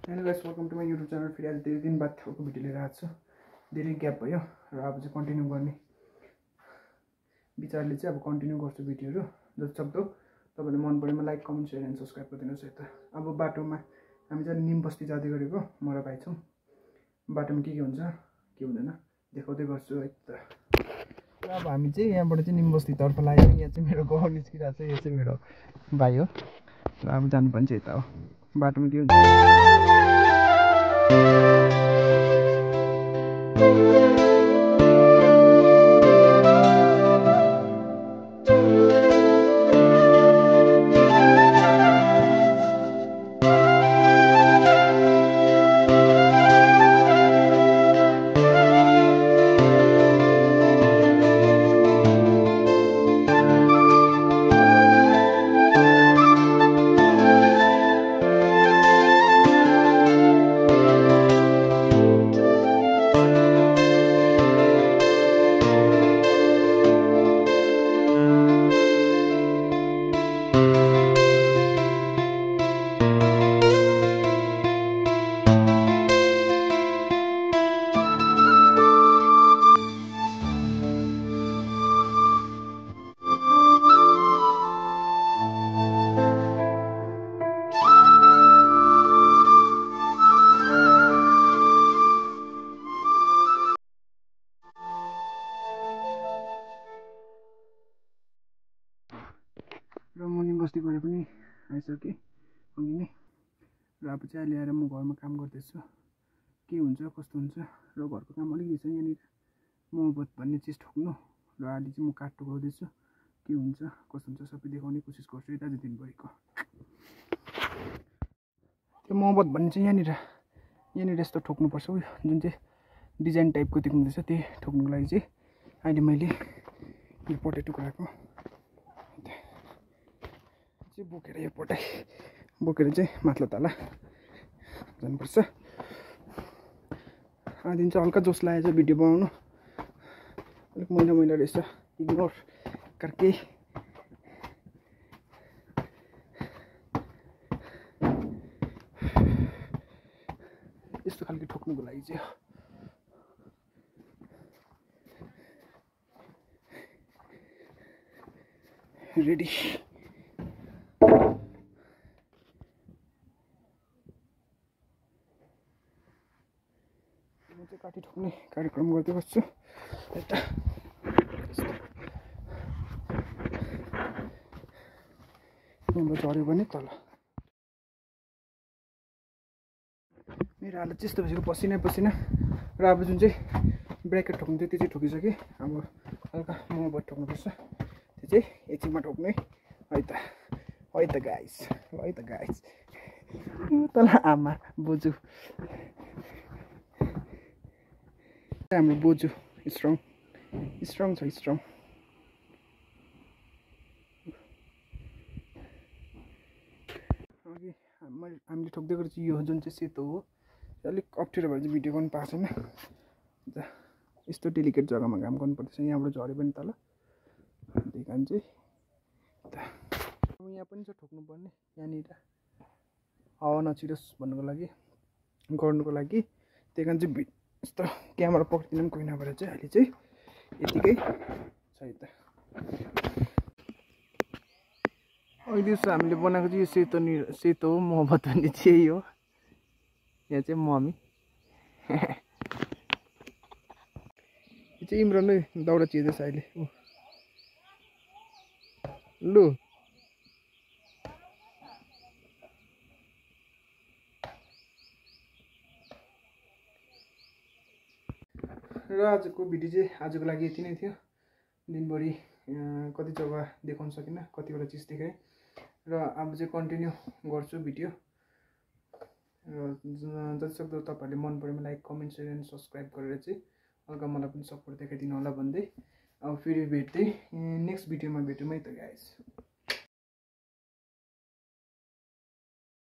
Hello guys, welcome to my YouTube channel. फेरि आज धेरै दिन बाद अर्को भिडियो लिएर आएको छु। धेरै ग्याप भयो र अब चाहिँ कन्टिन्यू गर्ने विचारले चाहिँ अब कन्टिन्यू गर्छु भिडियोहरू। जतिसक्दो तपाईँले मन परेमा like, comment, share and subscribe गरिदिनुहोस्। यता अब बाटोमा हामी चाहिँ निम बस्ती जाँदै गरेको म र भाइ छौँ। बाटोमा के हुन्छ के हुँदैन देखाउँदै गर्छु है त। अब हामी चाहिँ यहाँबाट चाहिँ निम बस्तीतर्फ लाग्यो। यहाँ चाहिँ मेरो गाउँ निस्किरहेको छ। यो चाहिँ मेरो भाइ हो र अब जानुपर्ने चाहिँ यता हो। बाटोमा के हुन्छ र म निम बस्ती गएर पनि आइसकेँ अघि नै। र अब चाहिँ अहिले आएर म घरमा काम गर्दैछु। के हुन्छ कस्तो हुन्छ र घरको काम अलिकति छ। यहाँनिर मोहब्बत भन्ने चिज ठोक्नु र अहिले चाहिँ म काठ टोकाउँदैछु। के हुन्छ कस्तो हुन्छ सबै देखाउने कोसिस गर्छु है दाजु दिनभरिको। त्यो मोहब्बत भन्ने चाहिँ यहाँनिर यस्तो ठोक्नुपर्छ उयो जुन चाहिँ डिजाइन टाइपको देख्नुहुँदैछ। त्यही ठोक्नुको लागि चाहिँ अहिले मैले यो पटे टुक्राको चाहिँ बोकेर यो पटाइ बोकेर चाहिँ माथिल्लो तला जानुपर्छ। आधी चाहिँ हल्का जोस लागेको छ भिडियो बनाउनु। अलिक मैला रहेछ, इग्नोर करके। यस्तो खालको ठोक्नुको लागि चाहिँ रेडी। म चाहिँ काठी ठोक्ने कार्यक्रम गर्दै बस्छु यता। यहाँबाट झऱ्यो भने तल मेरो हालत चाहिँ यस्तो भइसक्यो, पसिना। र अब जुन चाहिँ ब्रेकेट ठोक्नु थियो त्यो चाहिँ ठोकिसकेँ। अब हल्का मोहब्बत ठोक्नुपर्छ। त्यो चाहिँ एकछिनमा ठोक्ने है त गाइस। है त गाइस तल आमा बोजू हाम्रो बोजू स्ट्रङ छ। अघि हामीले ठोक्दै गरेको चाहिँ यो जुन चाहिँ सेतो हो, अलिक अप्ठ्यारो भएर चाहिँ भिडियो गर्नु पाएको छैन। यस्तो डेलिकेट जग्गामा काम गर्नुपर्दैछ। यहाँबाट झऱ्यो भने तल त्यही कारण चाहिँ यहाँ पनि छ ठोक्नुपर्ने। यहाँनिर हावा नछिरोस् गर्नुको लागि त्यही कारण चाहिँ यस्तो क्यामेरा पक्रिदिनु पनि कोही नभएर चाहिँ अहिले चाहिँ यतिकै छ यता। अघि दिउँसो हामीले बनाएको चाहिँ यो सेतो हो मोहब्बत भन्ने चाहिँ यही हो। यहाँ चाहिँ मम्मी यो चाहिँ इमरानै दाउरा चिर्दैछ अहिले। लु र आजको भिडियो चाहिँ आजको लागि यति नै थियो। दिनभरि कति जग्गा देखाउन सकिनँ, कतिवटा चिज देखाएँ र अब चाहिँ कन्टिन्यू गर्छु भिडियो। र जतिसक्दो तपाईँहरूले मन परेमा like, comment, share and subscribe गरेर चाहिँ हल्का मलाई पनि सपोर्ट देखाइदिनु होला भन्दै अब फेरि भेट्दै नेक्स्ट भिडियोमा भेटौँ है त गाइस।